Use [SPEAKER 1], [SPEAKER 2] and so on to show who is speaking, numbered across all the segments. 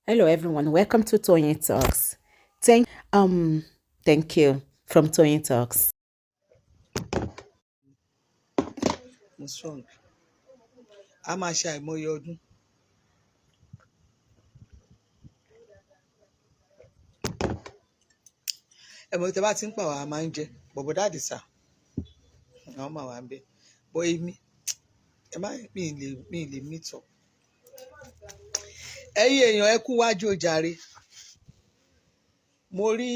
[SPEAKER 1] Hello everyone, welcome to Toyeen Talks. Thank um thank you from Toyeen Talks.
[SPEAKER 2] Mo strong. A máa ṣe àìmọye ọdún. Ẹ mọ̀, tẹ́ bá ti ń pàwọ́, a máa ń jẹ bọ̀bọ̀dá Àdìsá, àwọn máa wà ń bẹ bọ́. Èmi, ẹ má mi lè meet up. Ẹ̀yin èèyàn, ẹ kú wájú ojàre. Mo rí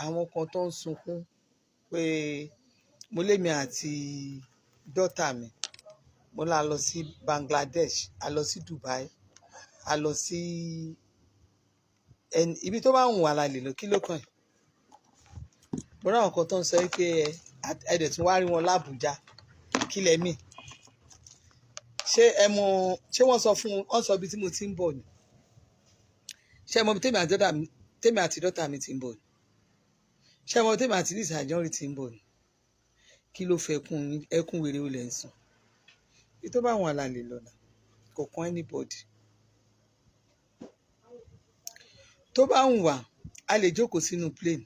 [SPEAKER 2] àwọn kan tó ń sunkún pé mo lémi àti dọ́tà mi, mo lá lọ sí Bangladesh, a lọ sí Dubai, a lọ sí ibi tó bá wù wá la lè lọ. Kí ló kàn yín? Mo rí àwọn kan tó ń sọ pé ẹ dẹ̀ tún wá rí wọn lábújá. Kí lẹ mì? Ṣé ẹ mọ, ṣé wọ́n sọ fún wọ́n sọ ibi tí mo ti ń bọ̀ ni? Ṣé ẹ mọ ibi tèmi àti dọ́tà mi ti ń bọ̀ ni? Ṣé ẹ mọ ibi tèmi àti Lizzy Anjorin ti ń bọ̀ ni? Kí ló fẹ́ ẹkún wèrè olè ń sùn? Ibi tó bá wọn la lè lọ nà, kò kan anybody. Tó bá wù wá, a lè jókòó sínú plane.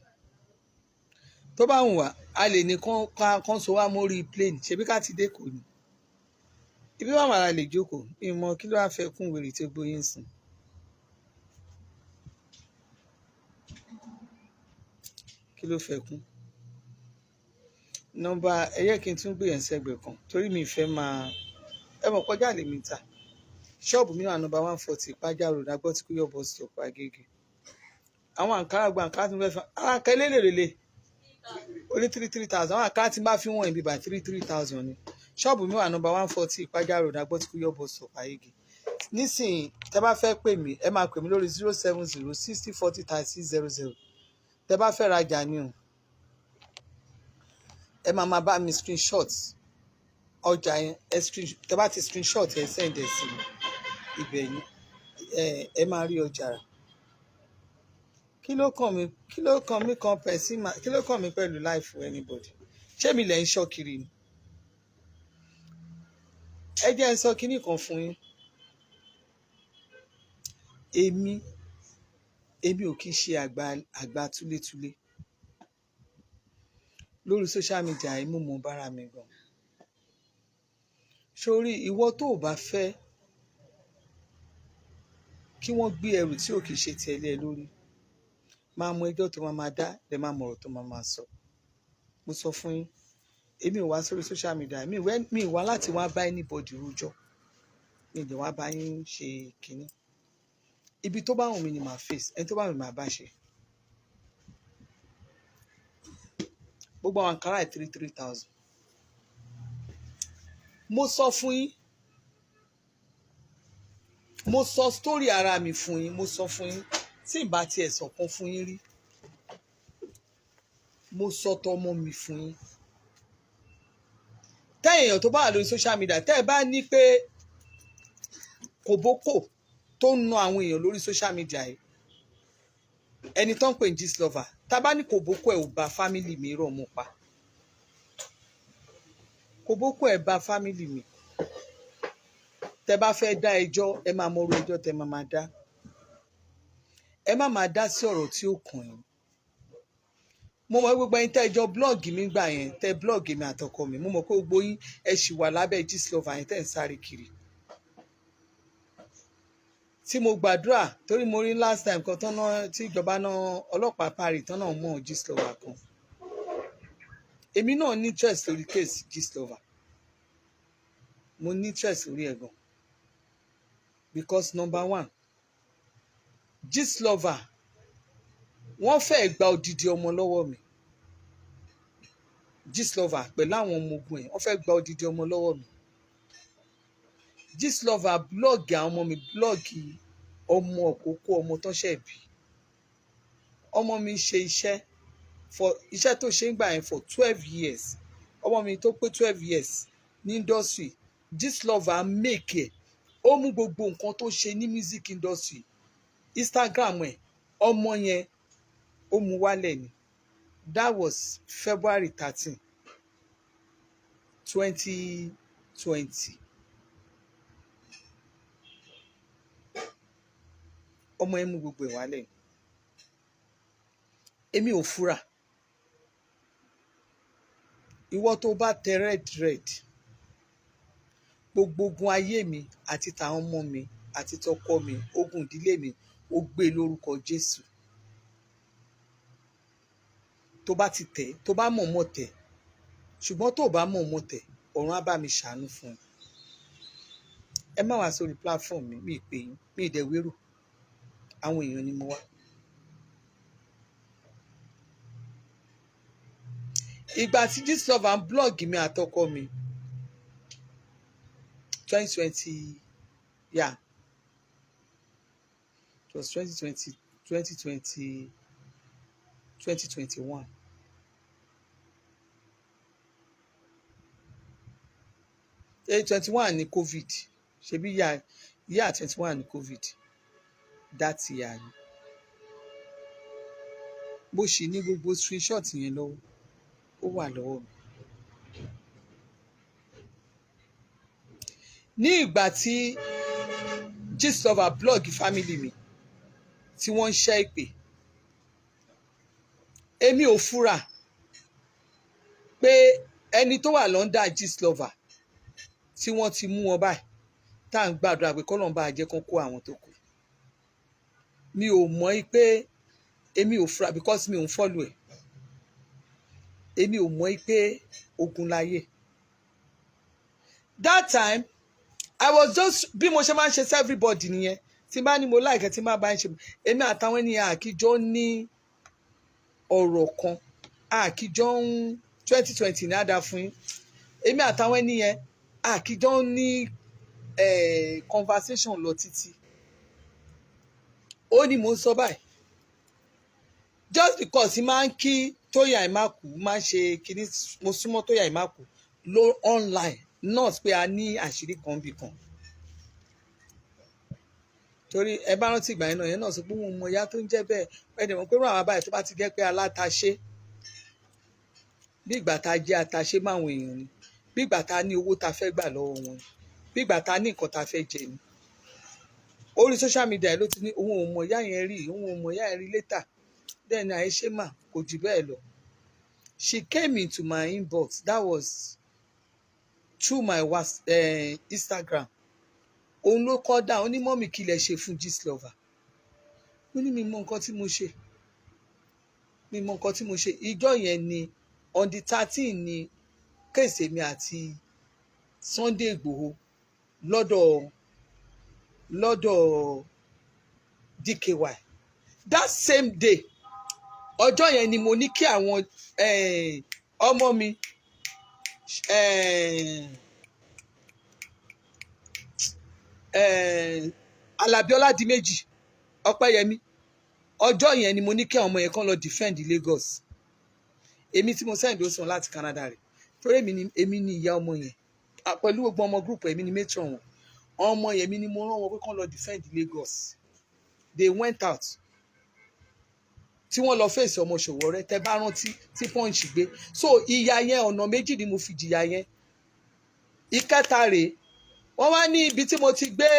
[SPEAKER 2] Tó bá wù wá, a lè ní kán so wá mórí plane. Ṣebí ká ti dé kò ní ibi wà wà la lè jókòó. Mi mọ kí ló wá fẹ́ kún wèrè tí ó gbóyè ń sùn. Kí ló fẹ́ kún nọ́mbà? Ẹ yẹ kí n tún gbé yẹn sẹ́gbẹ̀ẹ́ kan torí mi fẹ́ máa ẹ mọ̀ kọjá lèmi ta. Ṣọ́ọ̀bù mi wà nọ́mbà 140 Ìpájà Road, Agbọ́tikúyọ̀ bus stop, Agége. Àwọn àǹkárá, gba àǹkárá tí mo fẹ́ fẹ́, àwọn àǹkárá eléèrè oní 3,000. Àwọn àǹkárá tí n bá fi wọ̀n ibi bá 3,000 ni. Ṣọ́ọ̀bù mi wà nọ́mbà 140 Ìpájà Road, Agbọ́tikúyọ̀ bus stop, Agége. Nísìnyí, tẹ́ bá fẹ́ pè mí, ẹ máa pè mí lórí 07060403600. Tẹ́ bá fẹ́ rajà ni o, ẹ máa máa bá mi screenshot ọjà yẹn. Ẹ screen, tẹ́ bá ti screenshot, ẹ send ẹ sí mi. Ibẹ̀ ni ẹ máa rí ọjà rà. Kí ló kàn mí? Kí ló kàn mí kan pẹ̀sí? Kí ló kàn mí pẹ̀lú life anybody? Ṣé mi lẹ̀ ń ṣọ́ kiri ni? Ẹ jẹ́ ń sọ kinní kan fún yín. Èmi ò kì í ṣe àgbà túlétúlé lórí social media yìí. Mo mọ̀ bára mi gan. Sórí ìwọ tó o bá fẹ́ kí wọ́n gbé ẹrù tí ò kì í ṣe tiẹ̀ lé ẹ lórí, máa mọ ẹjọ́ tó máa máa dá lẹ, máa mọ ọ̀rọ̀ tó máa máa sọ. Mo sọ fún yín, èmi ò wá sórí social media mi ì wá láti wá bá anybody rojọ́. Mi ì dẹ̀ wá bá yín ṣe kínní. Ibi tó bá wù mí ni màá face, ẹni tó bá wù mí màá bá ṣe. Gbogbo àwọn àǹkárá ẹ̀ 3,000. Mo sọ fún yín, mo sọ story ara mi fún yín. Mo sọ fún yín, tí n bá tiẹ̀ sọ̀kan fún yín rí, mo sọ tọmọ mi fún yín. Tẹ́ èèyàn tó bá wà lórí social media, tẹ́ ẹ bá ní pé kòbókò tó ń na àwọn èèyàn lórí social media yìí, ẹni tó ń pè ní Gistlover, tá a bá ní kòbókò ẹ̀ ò bá family mi rọ̀ mú pa, kòbókò ẹ̀ bá family mi. Tẹ́ bá fẹ́ dá ẹjọ́, ẹ máa mọ orú ẹjọ́ tẹ́ máa máa dá. Ẹ má máa dá sí ọ̀rọ̀ tí ó kàn yín. Mo mọ̀ gbogbo ẹ̀yin tẹ́ ẹ jọ blog mi gbà yẹn, tẹ́ blog mi àtọkọ mi, mo mọ̀ pé gbogbo yín, ẹ ṣì wà lábẹ́ Gistlover yẹn tẹ́ ń sáré kiri. Tí mo gbàdúrà torí mo rí last time kan tán náà tí ìjọba náà, ọlọ́pàá parí tán náà mọ̀ Gistlover kan. Èmi náà ní interest lórí case Gistlover. Mo ní interest lórí ẹ̀ gan because number one, Gistlover, wọ́n fẹ́ẹ́ gba odidi ọmọ lọ́wọ́ mi. Gistlover pẹ̀lú àwọn ọmọ ogun ẹ̀, wọ́n fẹ́ẹ́ gba odidi ọmọ lọ́wọ́ mi. Gistlover blog àwọn ọmọ mi, blog ọmọ òkókó, ọmọ tó ṣẹ̀ bí. Ọmọ mi ṣe iṣẹ́ for iṣẹ́ tó ṣe ń gbà yẹn for 12 years. Ọmọ mi tó pé 12 years ní industry, Gistlover make ẹ̀. Ó mú gbogbo nǹkan tó ṣe ní music industry, Instagram ẹ̀, ọmọ yẹn ó mú wálẹ̀ ni. That was February 13, 2020. Ọmọ ẹ mú gbogbo ẹ̀ wálẹ̀. Èmi ò fura. Ìwọ tó bá tẹ red red, gbogbo ogun ayé mi àti tàwọn ọmọ mi àti tọkọ mi, ogun ìdílé mi, ó gbé lórúkọ Jésù. Tó bá ti tẹ̀, tó bá mọ̀ọ́mọ̀ tẹ̀, ṣùgbọ́n tó bá mọ̀ọ́mọ̀ tẹ̀, ọ̀run á bá mi ṣàánú fún ẹ. Ẹ má wá sórí platform mi, mi ì pè yín, mi ì dẹ̀ wérò. Àwọn èèyàn ni mo wá. Ìgbà tí Gistlover ń blog mi àtọkọ mi 2020, yeah, it was 2020, 2020, 2021. 21 ni COVID. Ṣebí year 21 ni COVID. That year ni. Mo ṣì ní gbogbo screenshot yẹn lọ́wọ́. Ó wà lọ́wọ́ mi. Ní ìgbà tí Gistlover blog family mi tí wọ́n ń ṣẹ́ ìpè, èmi ò fura pé ẹni tó wà lọ́ndà Gistlover tí wọ́n ti mú wọn báyìí, tá à ń gbàdúrà pé k'Ọlọ́run bá jẹ́ kán kó àwọn tó kù. Mi ò mọ̀ pé, èmi ò fura because mi ò ń follow ẹ̀. Èmi ò mọ̀ pé ogun láyé. That time I was just, bí mo ṣe máa ń ṣe sí everybody nìyẹn. Tí n bá ní mo like, tí n bá bá ń ṣe, èmi àtàwọn ènìyàn àkíjọ ní ọ̀rọ̀ kan, àkíjọ ń 2020 ní àdá fún yín. Èmi àtàwọn ènìyàn àkíjọ ní conversation lọ títí. Ó ní mò ń sọ báyìí. Just because máa ń kí Tóyìn Àìmákù, máa ń ṣe kíní, mo súnmọ́ Tóyìn Àìmákù ló online, not pé a ní àṣírí kan bì kan. Torí ẹ bá rántí ìgbà yẹn náà, yẹn náà sọ pé òun mọ ìyá tó ń jẹ́ bẹ́ẹ̀. Ẹ dẹ̀ mọ̀ pé irú àwọn báyìí tó bá ti jẹ́ pé alátaṣé, bí ìgbà tá a jẹ́ ataṣé máwọn èèyàn ni, bí ìgbà tá a ní owó tá a fẹ́ gbà lọ́wọ́ wọn ni, bí ìgbà tá a ní nǹkan tá a fẹ́ jẹ ni. Orí social media ló ti ní òun ò mọ ìyá yẹn rí, òun ò mọ ìyá yẹn rí later. Then àìṣe mà kò jù bẹ́ẹ̀ lọ. She came into my inbox, that was through my Instagram. Òun ló kọ́ dá, ó ní mummy kí lẹ ṣe fún Gistlover. Mo ní mi mọ nǹkan tí mo ṣe. Mi mọ nǹkan tí mo ṣe. Ìjọ́ yẹn ni on the 13 ni case mi àti Sunday Igboho lọ́dọ̀ DKY. That same day, ọjọ́ yẹn ni mo ní kí àwọn ọmọ mi Àlàbí Ọládìméjì Ọpẹ́yẹmí. Ọjọ́ yẹn ni mo ní kí àwọn ọmọ yẹn kàn lọ defend Lagos. Èmi tí mo send ó sàn láti Canada rẹ̀. Torí èmi ni ìyá ọmọ yẹn. Pẹ̀lú gbogbo ọmọ group, èmi ni matron wọn. Ọmọ yẹn mi ni mo rán wọn pé kàn lọ defend Lagos. They went out. Tí wọ́n lọ fèsì ọmọ Ṣòwòrẹ́, tẹ́ bá rántí tí Punch gbé. So ìyà yẹn, ọ̀nà méjì ni mo fi jìyà yẹn. Ìkẹta rèé, wọ́n wá ní ibi tí mo ti gbé,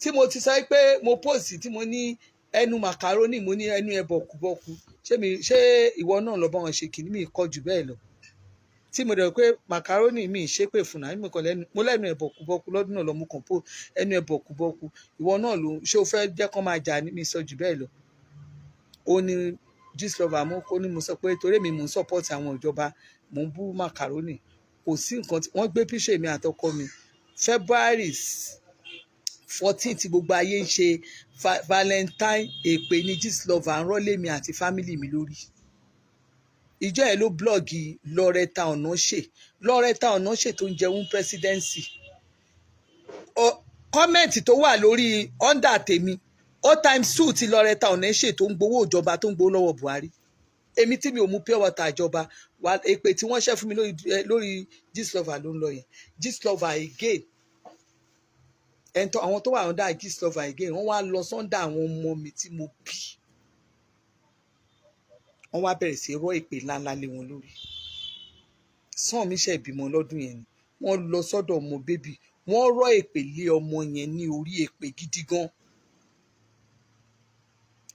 [SPEAKER 2] tí mo ti sọ pé mo post, tí mo ní ẹnu macaroni, mo ní ẹnu ẹ bọ̀kúbọ̀kú. Ṣé mi, ṣé ìwọ náà lọ bá wọn ṣe kìíní, mi kọ jù bẹ́ẹ̀ lọ. Tí mo dẹ̀ pé macaroni mi ṣépè fún náà, mi kàn lẹ́nu, mo lẹ́nu ẹ bọ̀kúbọ̀kú lọ́dún náà lọ mú kàn pò ẹnu ẹ bọ̀kúbọ̀kú. Ìwọ náà ló ṣé o fẹ́ jẹ́ kó máa jà ní, mi sọ jù bẹ́ẹ̀ lọ. Ó ní Gistlover mú kó ní mo sọ pé torí mi mò ń support àwọn ìjọba, mò ń bú macaroni. Kò sí nǹkan tí wọ́n gbé picture mi àtọkọ mi February 14 tí gbogbo ayé ń ṣe Valentine, èpè ní Gistlover ń rọ́lé mi àti family mi lórí. Ìjọ ẹ̀ ló blog Loretta Onoche, Loretta Onoche tó ń jẹun presidency. Comment tó wà lórí under tèmi, ó times two ti Loretta Onoche tó ń gbowó ìjọba, tó ń gbowó lọ́wọ́ Buhari. Èmi tí mi ò mú pure water ìjọba wà, èpè tí wọ́n ṣẹ́ fún mi lórí Gistlover ló ń lọ yẹn. Gistlover again, ẹ̀ńtọ́ àwọn tó wà under Gistlover again, wọ́n wá lọ sọ́ndà àwọn ọmọ mi tí mo bí. Wọ́n wá bẹ̀rẹ̀ sí rọ́ èpè ńláńlá lé wọn lórí. Sàn mi ṣe ìbímọ lọ́dún yẹn ni wọ́n lọ sọ́dọ̀ ọmọ baby, wọ́n rọ́ èpè lé ọmọ yẹn ní orí, èpè gidi gan.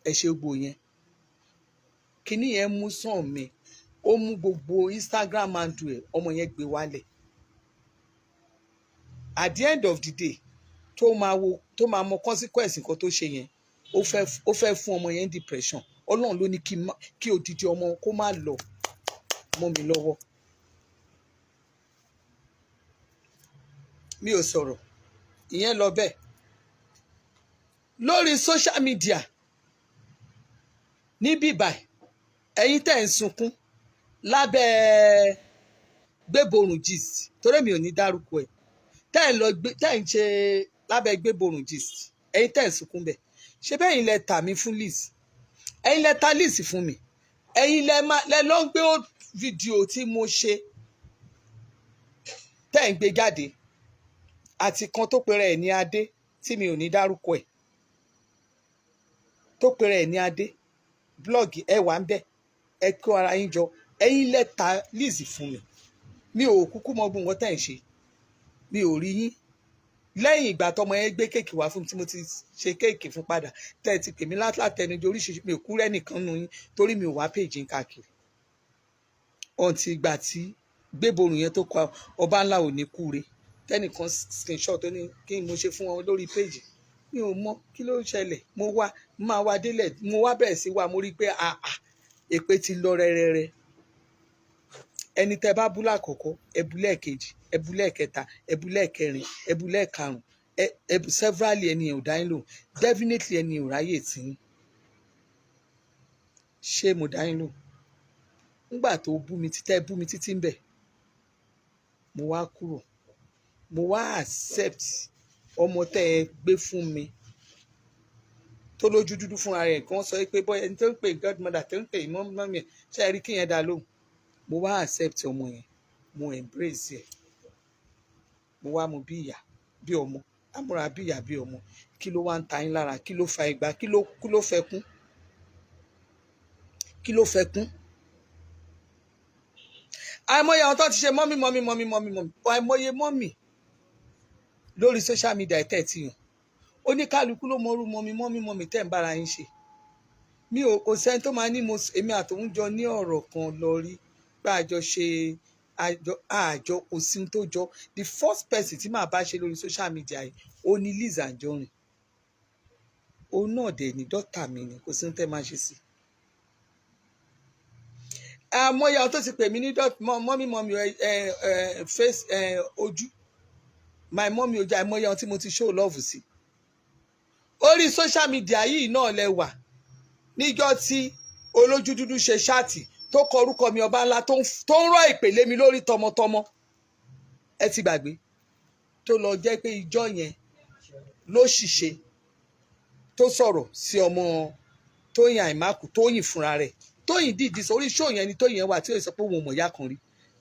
[SPEAKER 2] Ẹ ṣe gbogbo yẹn. Kíní yẹn mú sàn mi, ó mú gbogbo Instagram handle ẹ̀, ọmọ yẹn gbé wálẹ̀. At the end of the day, tó máa wo, tó máa mọ consequence nǹkan tó ṣe yẹn, ó fẹ́ fún ọmọ yẹn depression. Ọlọ́run ló ní kí odidi ọmọ kó má lọ mọ́ mi lọ́wọ́. Mi ò sọ̀rọ̀ ìyẹn lọ bẹ́ẹ̀. Lórí social media níbí báyìí, ẹ̀yin tẹ́ ń sunkún lábẹ́ gbéborùn gist, torí mi ò ní dárúkọ ẹ̀, tẹ́ ń lọ gbé, tẹ́ ń ṣe lábẹ́ gbéborùn gist, ẹ̀yin tẹ́ ń sunkún bẹ̀, ṣé bẹ́ẹ̀ yín lẹ tà mí fún Liz? Ẹ̀yin lẹ ta Liz fún mi. Ẹ̀yin lẹ má lẹ lọ ń gbé fídíò tí mo ṣe, tẹ́ ń gbé jáde, àti kan tó pera ẹ̀ ní Adé tí mi ò ní dárúkọ ẹ̀, tó pera ẹ̀ ní Adé blog. Ẹ wà ń bẹ̀, ẹ kó ara yín jọ. Ẹ̀yin lẹ ta Liz fún mi. Mi ò kúkú mọ gbogbo nǹkan tẹ́ ń ṣe. Mi ò rí yín lẹ́yìn ìgbà tọmọ yẹn gbé cake wá fún mi, tí mo ti ṣe cake fún padà, tẹ́ ẹ ti pè mí látẹnujọ oríṣiríṣi. Mi ò kú rẹ́nìkan nu yín, torí mi ò wá péjì ń káàkiri ọ̀ǹtí. Ìgbà tí gbéborùn yẹn tó kọ ọba ńlá ò ní kúre, tẹnìkan screenshot tó ní kí n mo ṣe fún wọn lórí péjì, mi ò mọ kí ló ń ṣẹlẹ̀. Mo wá máa wá délẹ̀, mo wá bẹ̀rẹ̀ sí wá, mo rí i pé àà, èpè ti lọ rẹ́rẹ́rẹ́. Ẹni tẹ́ bá bú lákọ̀ọ́kọ́, ẹ bú lẹ́ẹ̀kejì, ẹ bú lẹ́ẹ̀kẹta, ẹ bú lẹ́ẹ̀kẹrin, ẹ bú lẹ́ẹ̀karùn, ẹ bú severally, ẹni yẹn ò dá yín lò. Definitely, ẹni yẹn ò ráyè tí yín. Ṣé mo dá yín lò nígbà tó bú mi títẹ́, bú mi títí ń bẹ̀? Mo wá kúrò, mo wá accept ọmọ tẹ́ ẹ gbé fún mi, tó lójú dúdú fúnra rẹ̀ kí wọ́n sọ pé bọ́ ẹni tó ń pè godmother, tó ń pè mummy ẹ̀, ṣé ẹ rí kí yẹn dá lóhùn? Mo wá accept ọmọ yẹn, mo embrace ẹ̀, mo wá mu bí ìyá bí ọmọ, àmúra bí ìyá bí ọmọ. Kí ló wá ń ta yín lára? Kí ló fa ìgbà? Kí ló fẹ́ kún? Kí ló fẹ́ kún? Àìmọye àwọn tó ti ṣe mummy, mummy, mummy, mummy, mummy, àìmọye mummy lórí social media tẹ̀ tí yàn. Oníkálukú ló mọrú mummy, mummy, mummy tẹ̀ ń bára yín ṣe. Mi ò, kò sẹ́ni tó máa ní mo, èmi àtòun jọ ní ọ̀rọ̀ kan lọ rí pé àjọ ṣe àjọ, kò sí ohun tó jọ. The first person tí màá bá ṣe lórí social media yìí, ó ní Liz Anjorin. Òun náà dẹ̀ ní dọ́tà mi ni, kò sí ohun tẹ́ máa ṣe sí. Àmọ́yà tó ti pè mí ní mummy, mummy, ẹ ẹ face ẹ ojú, my mummy ojú, àìmọye àwọn tí mo ti show love sí orí social media yìí náà lẹ wà níjọ́ tí olójú dúdú ṣe chat tó kọ orúkọ mi, ọba ńlá, tó ń rọ ìpèlé mi lórí tọmọtọmọ. Ẹ ti gbàgbé tó lọ jẹ́ pé ìjọ yẹn ló ṣìṣe tó sọ̀rọ̀ sí ọmọ Tóyìn Àìmákù, Tóyìn fúnra rẹ̀. Tóyìn dìdí sọ orí show yẹn ni Tóyìn yẹn wà tí ó sọ pé òun ò mọ̀ ìyá kan rí.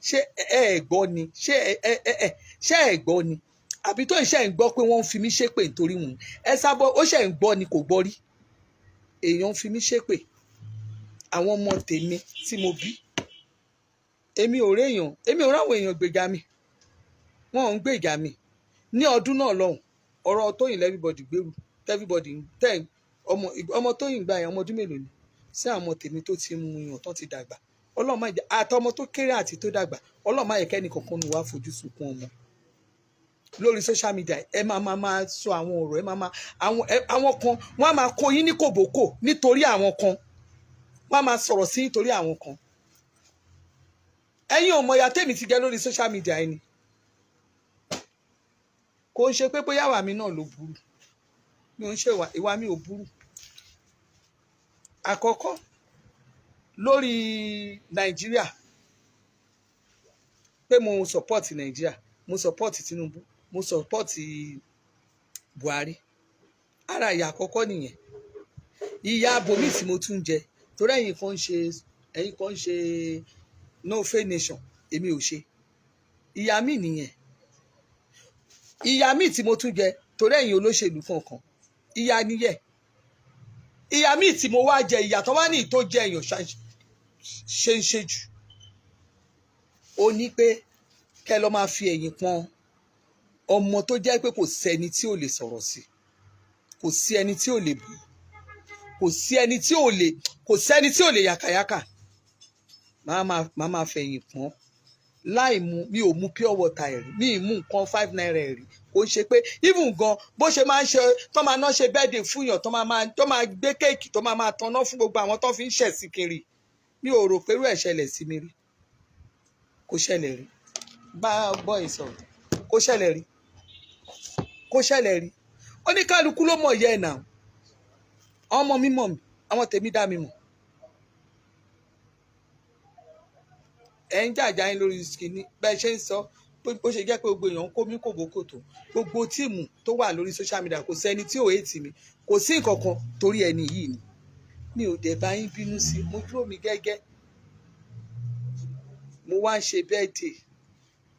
[SPEAKER 2] Ṣé ẹ ẹ gbọ́ ni? Ṣé ẹ ẹ ẹ ṣé ẹ gbọ́ ni? Àbí Tóyìn ṣe ń gbọ́ pé wọ́n ń fi mí ṣépè nítorí wọn? Ẹ sábọ́, ó ṣe ń gbọ́ ni, kò gbọ́ rí. Èèyàn ń fi mí ṣépè, àwọn ọmọ tèmi tí mo bí. Èmi ò réèyàn, èmi ò ráwọn èèyàn gbèjà mi, wọn ò ń gbèjà mi ní ọdún náà lọ́hùn. Ọ̀rọ̀ Tóyìn everybody gbèrú, everybody tẹ́ ọmọ ọmọ Tóyìn gbà yẹn, ọmọ ọdún mélòó ni sí? Àwọn ọmọ tèmi tó ti mú yàn tán ti dàgbà. Ọlọ́run má jẹ́ àtọmọ tó kéré àti tó dàgbà, Ọlọ́run má yẹ kẹ́ni kankan nu wá fojú sunkún ọmọ lórí social media. Ẹ máa sọ àwọn ọ̀rọ̀, ẹ máa àwọn kan, wọ́n á máa kó yín ní kòbókò nítorí àwọn kan, wọ́n á máa sọ̀rọ̀ sí nítorí àwọn kan. Ẹ̀yin ò mọ̀ ìyà tèmi ti jẹ lórí social media. Ẹni kò ń ṣe pé bóyá ìwà mi náà ló burú. Mi ò ń ṣe ìwà mi ò burú. Àkọ́kọ́ lórí Nàìjíríà, pé mo support Nàìjíríà, mo support Tinubu, mo support Buhari, ara ìyà àkọ́kọ́ nìyẹn. Ìyà abomi tí mo tún jẹ, torí ẹ̀yin kan ń ṣe no faith nation, èmi ò ṣe. Ìyà mi nìyẹn. Ìyà mi tí mo tún jẹ, torí ẹ̀yin olóṣèlú kankan, ìyà nìyẹn. Ìyà mi tí mo wá jẹ, ìyà tó wá ní tó jẹ èèyàn ṣe ń ṣe jù, ó ní pé kẹ́ lọ́ máa fi ẹ̀yìn pọn ọmọ tó jẹ́ pé kò sẹ́ni tí ò lè sọ̀rọ̀ sí, kò sí ẹni tí ò lè bú, kò Kò sí ẹni tí ò lè, kò sẹ́ni tí ò lè yàkàyàkà. Máa fẹ̀yìn pọ́n láì mu. Mi ò mu pure water ẹ̀rí, mi ì mú nǹkan 5 naira ẹ̀rí. Kò ń ṣe pé even gan bó ṣe máa ń ṣe tó máa ná ṣe birthday fún yàn, tó máa gbé cake, tó máa máa tanná fún gbogbo àwọn tó fi ń ṣẹ̀sìn kiri, mi ò rò pé irú ẹ̀ ṣẹlẹ̀ sí mi rí. Kò ṣẹlẹ̀ rí. Bá bọ́ọ̀ sọ̀rọ̀, kò ṣẹlẹ̀ rí, kò ṣẹlẹ̀ rí. Oníkálukú ló mọ̀ yẹ ẹ̀ nà. Ọmọ mi mọ̀ mi, àwọn tèmi dá mi mọ̀. Ẹ̀ ń jàjà yín lórí kìíní bẹ́ẹ̀ ṣe ń sọ bó ṣe jẹ́ pé gbogbo èèyàn ń kó mi kòbókòtò. Gbogbo team tó wà lórí social media, kò sẹ́ni tí ò hate mi, kò sí nǹkan kan torí ẹni yìí ni. Mi ò dẹ̀ bá yín bínú sí. Mo dúró mi gẹ́gẹ́. Mo wá ń ṣe birthday,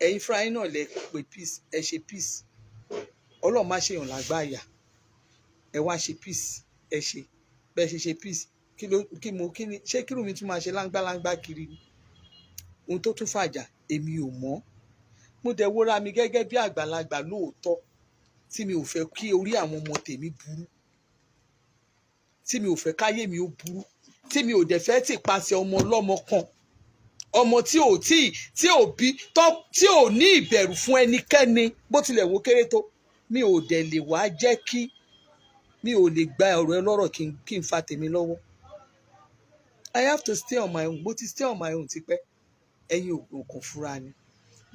[SPEAKER 2] ẹ̀yin fúnra yín náà lẹ pé peace, ẹ ṣe peace. Ọlọ́run má ṣèyàn lágbáyà. Ẹ wá ṣe peace, ẹ ṣe bẹ́ẹ̀ ṣe ṣe peace. Kí ló kí mo kí ni ṣé kírun mi tún máa ṣe láńgbáláńgbá kiri ni? Ohun tó tún fàjà, èmi ò mọ̀. Mo dẹ̀ wóra mi gẹ́gẹ́ bí àgbàlagbà lóòótọ́, tí mi ò fẹ́ kí orí àwọn ọmọ tèmi burú, tí mi ò fẹ́ káyé mi ó burú, tí mi ò dẹ̀ fẹ́ tì paṣẹ ọmọ ọlọ́mọ kan, ọmọ tí ò tí ò bí tọ́, tí ò ní ìbẹ̀rù fún ẹnikẹ́ni, bó tilẹ̀ wó kéré tó. Mi ò dẹ̀ lè wá jẹ́ kí mi ò lè gba ọ̀rọ̀ ẹ lọ́rọ̀ kí n fa tèmi lọ́wọ́. I have to stay on my own. Mo ti stay on my own tipẹ́. Ẹ̀yin ò kàn fura ni.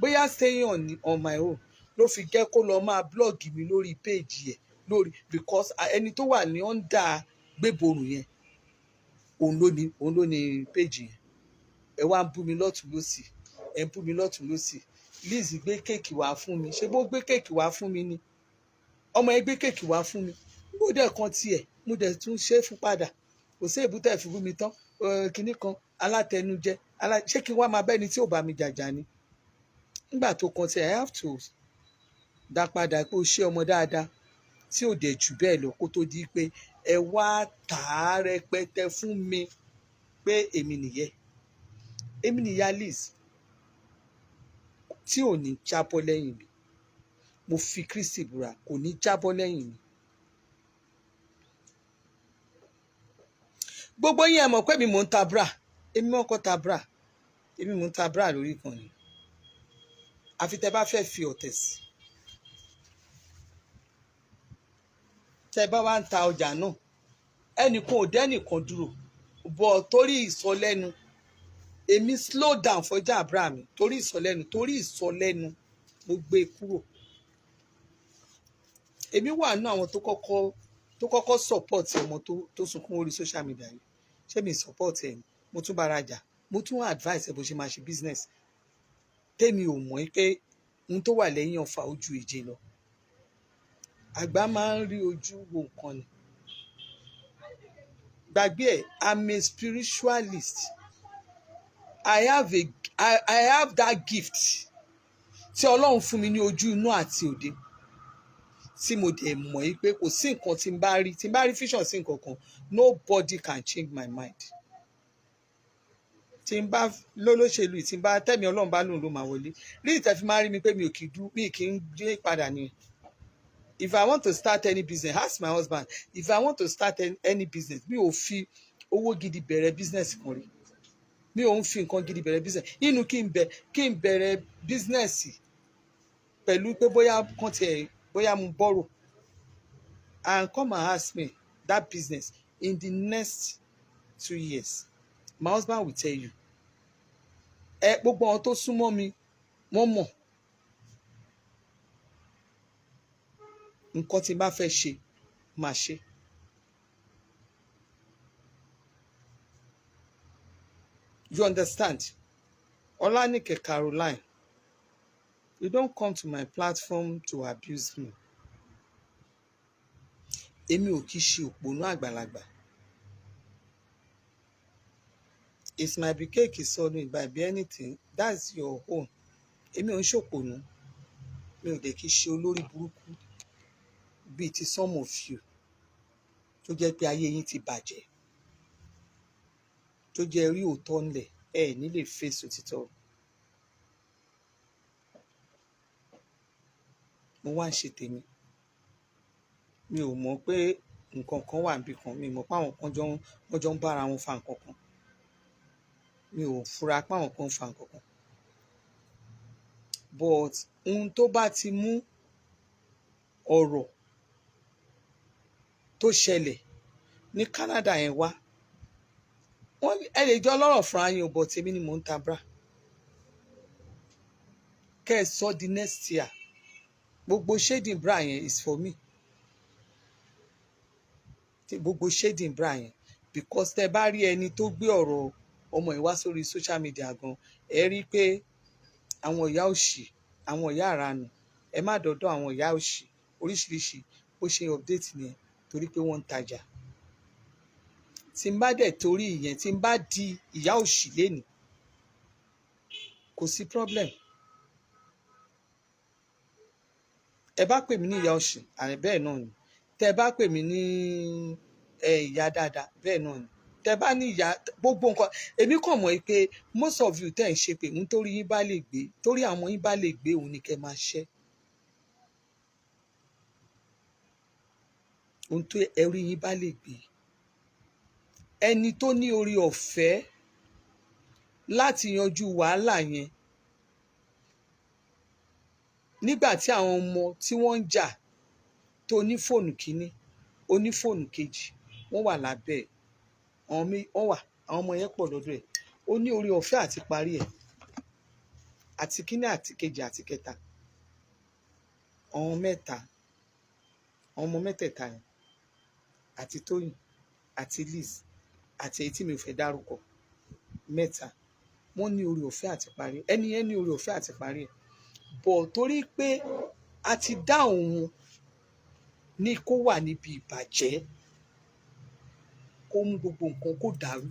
[SPEAKER 2] Bóyá staying on my own ló fi jẹ́ kó lọ máa blog mi lórí page ẹ̀ lórí, because ẹni tó wà ní under gbéborùn yẹn, òun ló ní page yẹn. Ẹ wá ń bú mi lọ́tún lọ́sì, ẹ ń bú mi lọ́tún lọ́sì. Liz gbé cake wá fún mi. Ṣé bó gbé cake wá fún mi ni? Ọmọ ẹ gbé cake wá fún mi, mo dẹ̀ kan tiẹ̀, mo dẹ̀ tún ṣe é fún padà. Kò sí èbúté fi bú mi tán. Kinní kan alátẹnujẹ. Ṣé kí n wá máa bẹ́ni tí ò bá mi jàjà ni? Nígbà tó kan tiẹ̀, I have to dá padà pé ó ṣe ọmọ dáadáa tí ò dẹ̀ jù bẹ́ẹ̀ lọ, kó tó di pé ẹ wá tà á rẹpẹtẹ fún mi pé èmi nìyẹn, èmi nìyá Liz tí ò ní jábọ́ lẹ́yìn mi. Mo fi Kristi búra, kò ní jábọ́ lẹ́yìn mi. Gbogbo yín, ẹ mọ̀ pé mi mò ń ta bra. Èmi mọ̀ kọ́ ta bra, èmi mò ń ta bra lórí ìkànnì. Àfi tẹ bá fẹ́ fi ọ̀tẹ̀ sí, tẹ bá wá ń ta ọjà náà, ẹnìkan ò dẹ́nìkan dúró bọ̀ torí ìsọlẹ́nu. Èmi slow down fọjá bra mi torí ìsọlẹ́nu, torí ìsọlẹ́nu mo gbé e kúrò. Èmi wà nínú àwọn tó kọ́kọ́ support ọmọ tó sunkún orí social media yìí. Ṣé mi support ẹ ni? Mo tún bára jà, mo tún advice ẹ bó ṣe máa ṣe business. Tèmi ò mọ̀ pé ohun tó wà lẹ́yìn ọ̀fà ojú ìje lọ. Àgbà máa ń rí ojú wo nǹkan ni. Gbàgbé ẹ̀. I'm a spiritualist. I have that gift tí Ọlọ́run fún mi ní ojú inú àti òde, tí mo dẹ̀ mọ̀ yí pé kò sí nǹkan tí n bá rí, tí n bá rí vision sí nǹkan kan, nobody can change my mind. Tí n bá lólóṣèlú, tí n bá tẹ̀mí Ọlọ́run bá lòun ló máa wọlé rí. Ìtẹ́ fi máa rí mi pé mi ò kì í dú, mi kì í dé padà ni. If I want to start any business, ask my husband. If I want to start any business, mi ò fi owó gidi bẹ̀rẹ̀ business kan rí. Mi ò ń fi nǹkan gidi bẹ̀rẹ̀ business. Inú kí n bẹ̀rẹ̀ business pẹ̀lú pé bóyá kan tiẹ̀, bóyá mo borrow and come and ask me that business in the next 2 years, my husband will tell you. Ẹ gbogbo àwọn tó súnmọ́ mi, wọ́n mọ̀ nǹkan tí n bá fẹ́ ṣe, máa ṣe. You understand? Olanike Caroline, you don't come to my platform to abuse me. Èmi ò kì í ṣe òpònú àgbàlagbà. It might be cake sọnù, it might be anything, that's your own. Èmi ò ń ṣòpònú. Mi ò dẹ̀ kí ṣe olórí burúkú bíi ti some of you tó jẹ́ pé ayé yín ti bàjẹ́, tó jẹ́ rí òótọ́ ńlẹ̀, ẹ ní lè fèsì òtítọ́. Mo wá ń ṣe tèmi. Mi ò mọ̀ pé Nǹkan kan wà níbì kan, mi mọ̀ pé àwọn kan jọ ń, wọ́n jọ ń bára wọn fa nǹkan kan. Mi ò fura pé àwọn kan ń fa nǹkan kan, but ohun tó bá ti mú ọ̀rọ̀ tó ṣẹlẹ̀ ní Canada yẹn wá, wọ́n ẹ lè jọ lọ́rọ̀ fúnra yín o, but èmi ni mò ń ta bra. Kẹ́ ẹ sọ di next year, gbogbo shading bra yẹn is for me. Gbogbo shading bra yẹn, because tẹ bá rí ẹni tó gbé ọ̀rọ̀ ọmọ yìí wá sórí social media gan, ẹ rí i pé àwọn ìyá òṣì, àwọn ìyá àranù, ẹ má dọ́dọ̀ àwọn ìyá òṣì oríṣiríṣi. Bó ṣe update nìyẹn, torí pé wọ́n ń tajà. Tí n bá dẹ̀ torí ìyẹn, tí n bá di ìyá òṣì lénìí, kò sí problem. Ẹ bá pè mí ní ìyá òṣì àní, bẹ́ẹ̀ náà ni. Tẹ bá pè mí ní ẹ ìyá dáadáa, bẹ́ẹ̀ náà ni. Tẹ bá ní ìyá gbogbo nǹkan, èmi kàn mọ̀ pé most of you tẹ́ ń ṣe pé nítorí yín bá lè gbé, torí àwọn yín bá lè gbé, òun ni kẹ́ máa ṣẹ́. Ohun tó ẹrí yín bá lè gbé, ẹni tó ní orí ọ̀fẹ́ láti yanjú wàhálà yẹn nígbà tí àwọn ọmọ tí wọ́n ń jà, tó ní fóònù kínní, oní fóònù kejì, wọ́n wà lábẹ́ ẹ̀, àwọn wọ́n wà, àwọn ọmọ yẹn pọ̀ lọ́dọ̀ ẹ̀, ó ní orí ọ̀fẹ́ àti parí ẹ̀, àti kínní àti kejì àti kẹta, àwọn mẹ́ta, àwọn ọmọ mẹ́tẹ̀ẹ̀ta yẹn, àti Tóyìn àti Liz àti èyí tí mi ò fẹ́ dárúkọ, mẹ́ta, wọ́n ní orí ọ̀fẹ́ àti parí. Ẹni yẹn ní orí ọ̀fẹ́ àti parí ẹ̀ bọ̀, torí pé a ti dá òun ní kó wà níbi ìbàjẹ́, kó mú gbogbo nǹkan kó dàrú,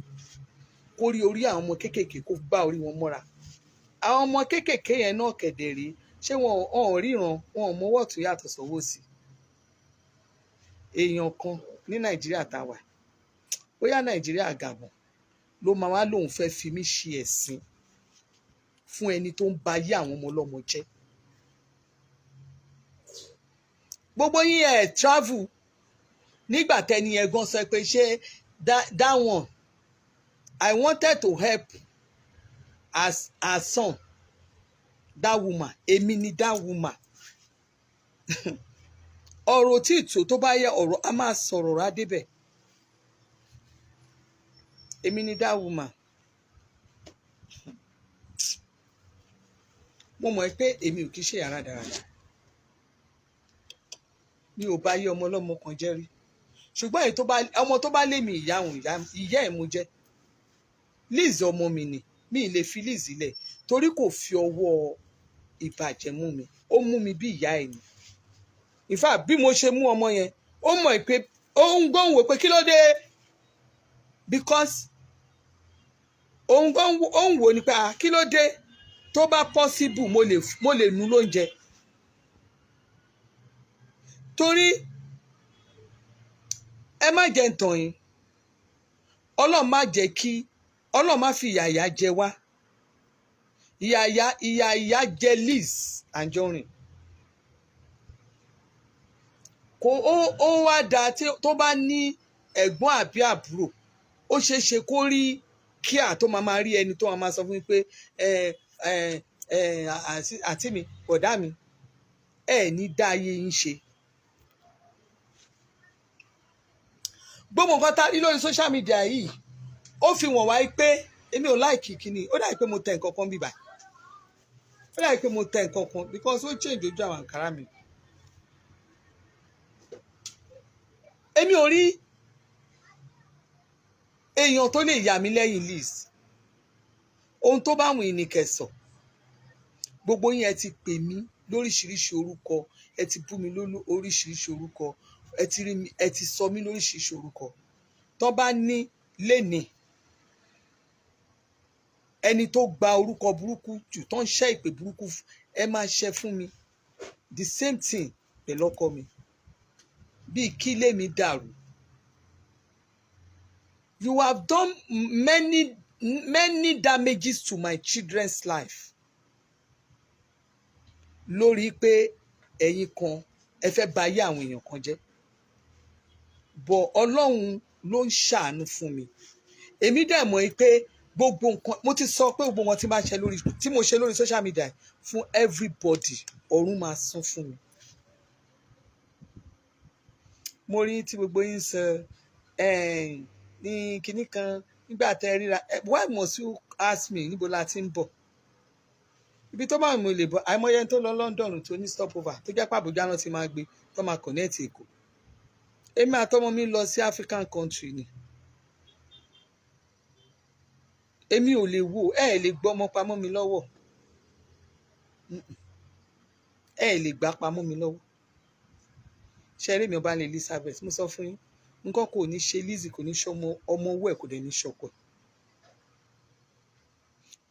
[SPEAKER 2] kó rí orí àwọn ọmọ kéékèèké, kó gbá orí wọn mọ́ra. Àwọn ọmọ kéékèèké yẹn náà kẹ̀dẹ̀ rí, ṣé wọn ò ríran? Wọn ò mọwọ́ ọ̀tún yàtọ̀ sọ́wọ́ sí. Èèyàn kan ní Nàìjíríà tá a wà, bóyá Nàìjíríà, Gabon, ló máa wá lóun fẹ́ fi mí ṣe ẹ̀sín fún ẹni tó ń ba ayé àwọn ọmọ ọlọ́mọ jẹ́. Gbogbo yín ẹ̀ travel nígbà tẹni yẹn gan sọ pé ṣé that one, I wanted to help as her son, that woman. Èmi ni that woman. Ọ̀rọ̀ tí ìtò tó bá yẹ ọ̀rọ̀ a máa sọ̀rọ̀ rà débẹ̀. Èmi ni that woman. Mo mọ̀ pé èmi ò kí ṣe yàrá dáradára, mi ò bá yé ọmọ ọlọ́mọ kan jẹ́ rí, ṣùgbọ́n èyí tó bá ọmọ tó bá lé mi, ìyá òun, ìyá ẹ̀ mo jẹ́. Liz ọmọ mi ni, mi ì lè fi Liz lẹ̀, torí kò fi ọwọ́ ìbàjẹ́ mú mi, ó mú mi bí ìyá ẹ̀ ni. In fact, bí mo ṣe mú ọmọ yẹn, ó mọ̀ pé ó ń gbóhùn wò pé kí ló dé, because òun gan ó ń wò ní pé, ah, kí ló dé? Tó bá possible, mo lè nu lóúnjẹ, torí ẹ má jẹ́ ń tàn yín. Ọlọ́run má jẹ́ kí, Ọlọ́run má fi ìyà ìyà jẹ wá. Ìyà ìyà ìyà ìyà jẹ Liz Anjorin. Kò ó wá dáa tó bá ní ẹ̀gbọ́n àbí àbúrò, ó ṣeé ṣe kó rí kíá tó máa rí ẹni tó máa sọ fún mi pé ẹ ẹ ẹ àǹtí mi, bọ̀dá mi, ẹ ní dá ayé yín ṣe. Gbogbo nǹkan tá a rí lórí social media yìí, ó fi wọ̀n wáyé pé èmi ò like kíní. Ó dàbí pé mo tẹ nǹkan kan bíbà, ó dàbí pé mo tẹ nǹkan kan, because ó change ojú àwọn àǹkárá mi. Èmi ò rí èèyàn tó lè yà mí lẹ́yìn Liz. Ohun tó bá wùn ní kẹsàn. Gbogbo yín, ẹ ti pè mí lóríṣiríṣi orúkọ, ẹ ti bú mi lóríṣiríṣi orúkọ, ẹ ti rí mi, ẹ ti sọ mí lóríṣiríṣi orúkọ. Tó bá ní lénìí, ẹni tó gba orúkọ burúkú jù, tó ń ṣẹ́ ìpè burúkú, ẹ máa ṣẹ́ fún mi. The same thing pẹ̀lú ọkọ mi, bíi kí ilé mi dàrú. You have done many, many damages to my children's life lórí pé ẹ̀yin kan, ẹ fẹ́ bà ayé àwọn èèyàn kan jẹ́. But Ọlọ́run ló ń ṣàánú fún mi. Èmi dẹ̀ mọ̀ pé gbogbo nǹkan mo ti sọ pé gbogbo wọn tí bá ṣe lórí, tí mo ṣe lórí social media fún everybody, ọ̀run máa san fún mi. Mo rí tí gbogbo yín sọ ní kinní kan nígbà tẹ́ ríra. Why must you ask me níbo la ti ń bọ̀? Ibi tó bá mi lè bọ̀, àìmọye tó lọ London tó ní stopover, tó jẹ́ pé Àbújá náà ti máa gbé tó máa connect Èkó. Èmi àtọmọ mi lọ sí African country ni. Èmi ò lè wo, ẹ lè gbọ́ ọmọ pamọ́ mi lọ́wọ́, ẹ lè gbà pamọ́ mi lọ́wọ́. Ṣe eré mi ọba ní Elizabeth, mo sọ fún yín, nǹkan kò ní ṣe Lizzy, kò ní ṣọmọ ọmọ owó ẹ, kò dẹ̀ ní ṣọkọ ẹ̀.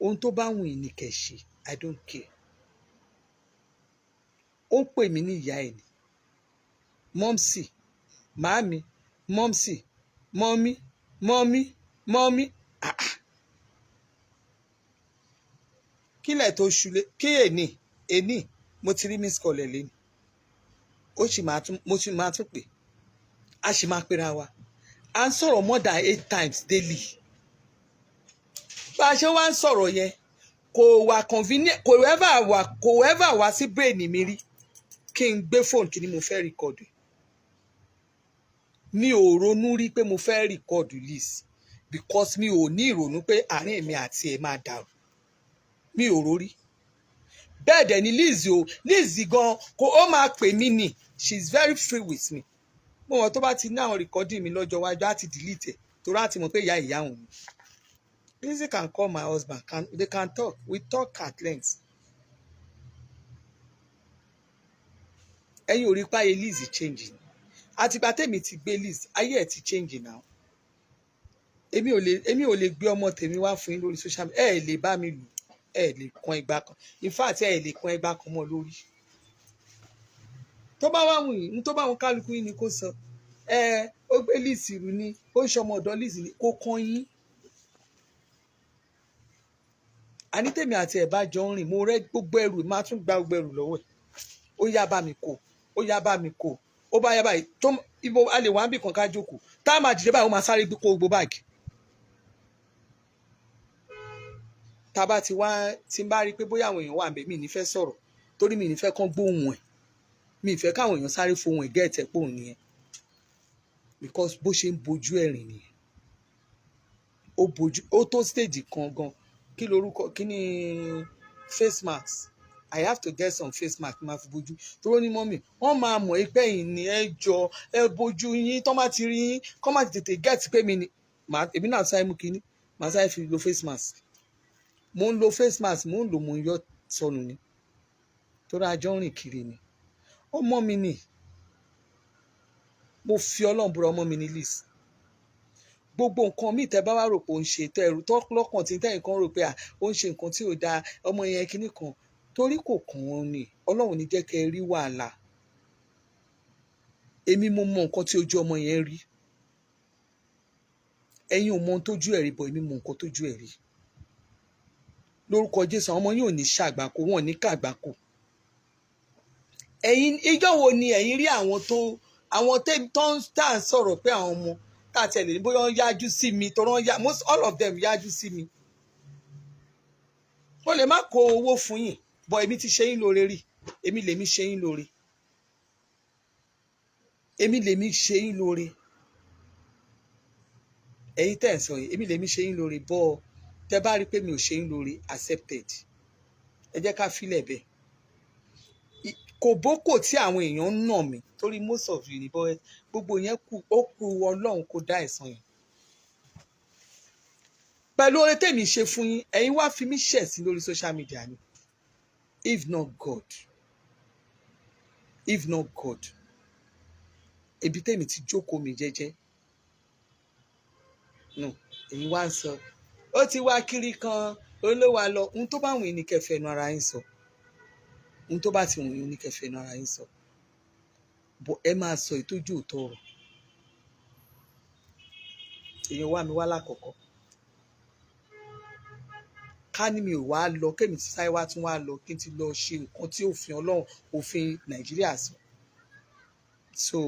[SPEAKER 2] Ohun tó bá wùn yín ni kẹ́ ṣe, I don't care. Ó ń pè mí ní ìyá ẹ̀ ni, mumsy, màámi, mumsy, mummy, mummy, mummy. Ah ah, kílẹ̀ tó ṣúlẹ̀ kí èní èní, mo ti rí miss call ẹ̀ lẹ́nu, ó sì máa tún, mo sì máa tún pè, a sì máa pera wa. À ń sọ̀rọ̀ more than eight times daily. Bá a ṣe wá ń sọ̀rọ̀ yẹn, kò wà convenient, kò ever wà, kò ever wá sí brain mi rí kí n gbé fóònù kí ni mo fẹ́ record. Mi ò ronú rí pé mo fẹ́ record Liz, because mi ò ní ìrònú pé àárín èmi àti ẹ̀ máa dàrú. Mi ò rórí bẹ́ẹ̀. Dẹ̀ ni Liz o, Liz gan kò, ó máa pè mí ni. She is very free with me. Mo mọ̀ tó bá ti ní àwọn recording mi lọ́jọ́ iwájú, á ti delete ẹ̀, torí á ti mọ̀ pé ìyá ìyá òun ni. Lizzy can call my husband, they can talk, we talk at length. Ẹ̀yin ò rí páyé Liz change ni? Àtìgbà tèmi ti gbé Liz, ayé ẹ̀ ti change now. Èmi ò lè gbé ọmọ tèmi wá fún yín lórí social media. Ẹ lè bá mi lù, ẹ lè kan ẹgbà kan, in fact, ẹ lè kan ẹgbà kan mọ́ lórí. Tó bá wà wùn yín, tó bá wọn kálukú yín ni kó sọ. Ẹ ó gbé Liz rù ni, ó ń ṣọmọ ọ̀dọ̀ Liz ni, kó kàn yín. Àní tèmi àti ẹ̀ bá jọ ń rìn, mo rẹ́ gbogbo ẹrù, máa tún gba gbogbo ẹrù lọ́wọ́ ẹ̀. Ó yá, bá mi kó, ó yá, bá mi kó. Ó bá yá báyìí tó ibo a lè wá ń bì kan ká jókòó, tá a máa dìde báyìí, ó máa sáré gbé kó gbogbo báàgì. Tá a bá ti wá tí n bá rí i pé bóyá àwọn èèyàn wà ń bẹ, mi ní fẹ́ sọ̀rọ̀, torí mi ní fẹ́ kán gbóhùn ẹ̀, mi ì fẹ́ káwọn èèyàn sáré fohùn ẹ̀ gẹ́ẹ̀tẹ̀ pòun nìyẹn, because bó ṣe ń bojú ẹ̀rìn nìyẹn. Ó bojú, ó tó stage kan gan, kí lorúkọ, kí ni, face mask. I have to get some face mask máa fi bojú, tó ní mummy, wọ́n máa mọ̀ pé ẹ̀yin ni, ẹ jọ ẹ bojú yín, tó má ti rí yín kọ́ má ti tètè get pé mi ni. Èmi náà sáré mú kínní, màá sáré fi lo face mask. Mo ń lo face mask, mo ń lò, mo ń yọ sọnù ni, torí àjọ ń rìn kiri ni. Ọmọ mi ni, mo fi Ọlọ́run búra, ọmọ mi ní Liz. Gbogbo nǹkan míì tẹ́ bá wá rò pé ó ń ṣe, tẹ́ ẹrù tó lọ́kàn tí tẹ́yìn kan rò pé à ó ń ṣe nǹkan tí ò dáa, ọmọ yẹn kinní kan, torí kò kàn wọ́n ni. Ọlọ́run ní jẹ́ kẹ́ ẹ rí wàhálà. Èmi mo mọ nǹkan tí ojú ọmọ yẹn rí. Ẹ̀yin ò mọ ohun tójú ẹ̀ rí bọ̀, èmi mọ nǹkan tójú ẹ̀ rí. Lórúkọ Jésù, àwọn ọmọ yìí ò ní ṣàgbákò, wọn ò ní kàgbákò. Ẹ̀yin, ìjọ́ wo ni ẹ̀yin rí àwọn tó, àwọn tó ń tà ń sọ̀rọ̀ pé àwọn ọmọ tá a tẹ̀lé ní bóyá wọ́n yájú sí mi, tó wọ́n yá, most all of them yájú sí mi. Mo lè má kó owó fún yín, bọ̀ èmi ti ṣe yín lóore rí. Èmi lèmi ṣe yín lóore, èmi lèmi ṣe yín lóore. Ẹ̀yin tẹ́ ẹ̀ ń sọ yìí, èmi lèmi ṣe yín lóore. Bọ́ tẹ́ bá rí pé mi ò ṣe yín lóore, accepted. Ẹ jẹ́ ká filẹ̀ bẹ́ẹ̀. Kòbókò tí àwọn èèyàn ń nà mí torí, most of you ní bọ́, gbogbo yẹn kù, ó kù Ọlọ́run kó dá ẹ̀san yẹn pẹ̀lú oore tèmi ṣe fún yín. Ẹ̀yin wá fi mí ṣẹ̀sín lórí social media ni. If not God, if not God, ibi tèmi ti jókòó mi jẹ́jẹ́ no. Èyí wá ń sọ ó ti wá kiri kan olówó lọ. Ohun tó bá wùn yín ní kẹfẹ ẹnu ara yín sọ, ohun tó bá ti wùn yín ní kẹfẹ ẹnu ara yín sọ, bọ ẹ máa sọ ìtọ́jú òótọ́ ọ̀rọ̀. Èèyàn wá mi wá lákọ̀ọ́kọ́, ká ní mi ò wá lọ, kémi ti sáré wá tún wá lọ, kí n ti lọ ṣe nǹkan tí òfin Ọlọ́run, òfin Nàìjíríà sọ. So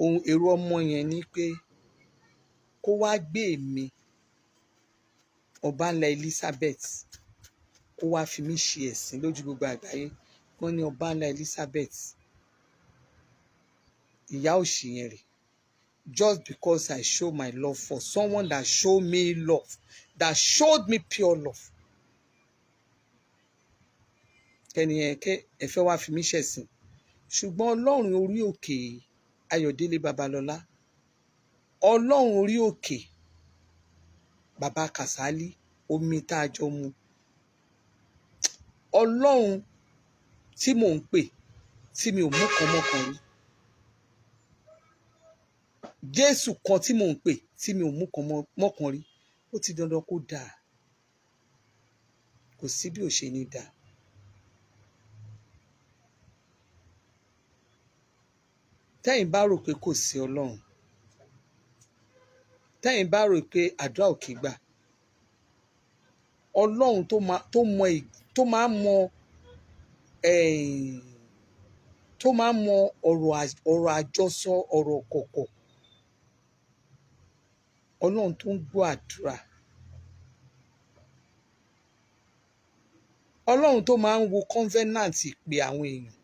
[SPEAKER 2] Ohun èrò ọmọ yẹn ni pé kó wá gbé èmi, Ọbanla Elizabeth, kó wá fi mí ṣe ẹ̀sín lójú gbogbo àgbáyé. Wọ́n ní Ọbanla Elizabeth, ìyá òṣì yẹn rè, just because I show my love for someone that show me love, that showed me pure love. Kẹ́ni yẹn kẹ́ ẹ fẹ́ wá fi mí ṣẹ̀sín. Ṣùgbọ́n Ọlọ́run orí òkè, Ayọ̀délé Babalọ́lá, Ọlọ́run orí òkè, bàbá Kàsálí, omi tá a jọ mu, Ọlọ́run tí mò ń pè, tí mi ò mú kan mọ́kan rí, Jésù kan tí mò ń pè, tí mi ò mú kan mọ́kan rí, ó ti dandan kó dáa. Kò sí bí ò ṣe ní dáa. Tẹ́yìn bá rò pé kò sí Ọlọ́run, tẹ́yìn bá rò pé àdúrà ò kì í gbà, Ọlọ́run tó mọ tó máa mọ tó máa mọ ọ̀rọ̀ àjọsọ, ọ̀rọ̀ kọ̀kọ̀, Ọlọ́run tó ń gbọ́ àdúrà, Ọlọ́run tó máa ń wo covenant ìpè àwọn èèyàn,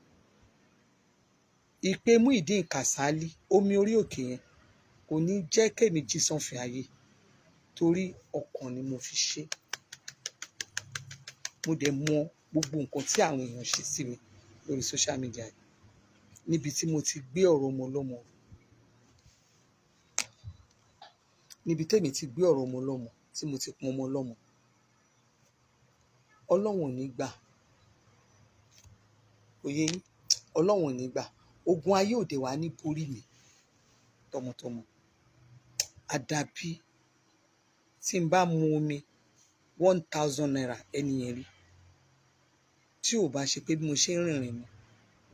[SPEAKER 2] ìpè Muyideen Kasali, omi orí òkè yẹn kò ní jẹ́ kémi jí sánfin ayé, torí ọkàn ni mo fi ṣe. Mo dẹ̀ mọ gbogbo nǹkan tí àwọn èèyàn ṣe sí mi lórí social media yìí, níbi tí mo ti gbé ọ̀rọ̀ ọmọ ọlọ́mọ, níbi tẹ́mi ti gbé ọ̀rọ̀ ọmọ ọlọ́mọ, tí mo ti pọn ọmọ ọlọ́mọ. Ọlọ́run ò ní gbà. Òye yín, Ọlọ́run ò ní gbà. Ogun ayé òde wa ní borí mi tọmọtọmọ. Àdàbí tí n bá mu omi ₦1,000 ẹni yẹn rí, tí ò bá ṣe pé bí mo ṣe ń rìnrìn mi,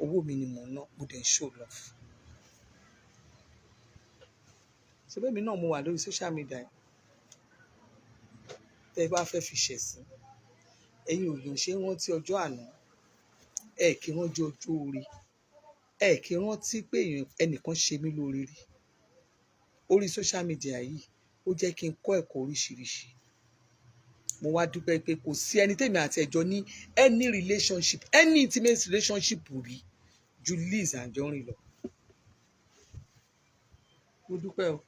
[SPEAKER 2] owó mi ni mò ń ná, mo dẹ̀ ń show love. Ṣé bẹ́ẹ̀ mi náà mo wà lórí social media yìí? Tẹ́ ẹ bá fẹ́ fi ṣẹ̀sín, ẹ̀yin ò yàn ṣe rántí ọjọ́ àná, ẹ kì í rántí ọjọ́ orí, ẹ kì í rántí pé ẹnìkan ṣe mí lóore rí. Orí social media yìí ó jẹ́ kí n kọ́ ẹ̀kọ́ oríṣiríṣi. Mo wá dúpẹ́ pé kò sí ẹni tèmi àti ẹ̀jọ́ ní any relationship, any intimate relationship rí ju Liz Anjorin lọ. Mo dúpẹ́ o.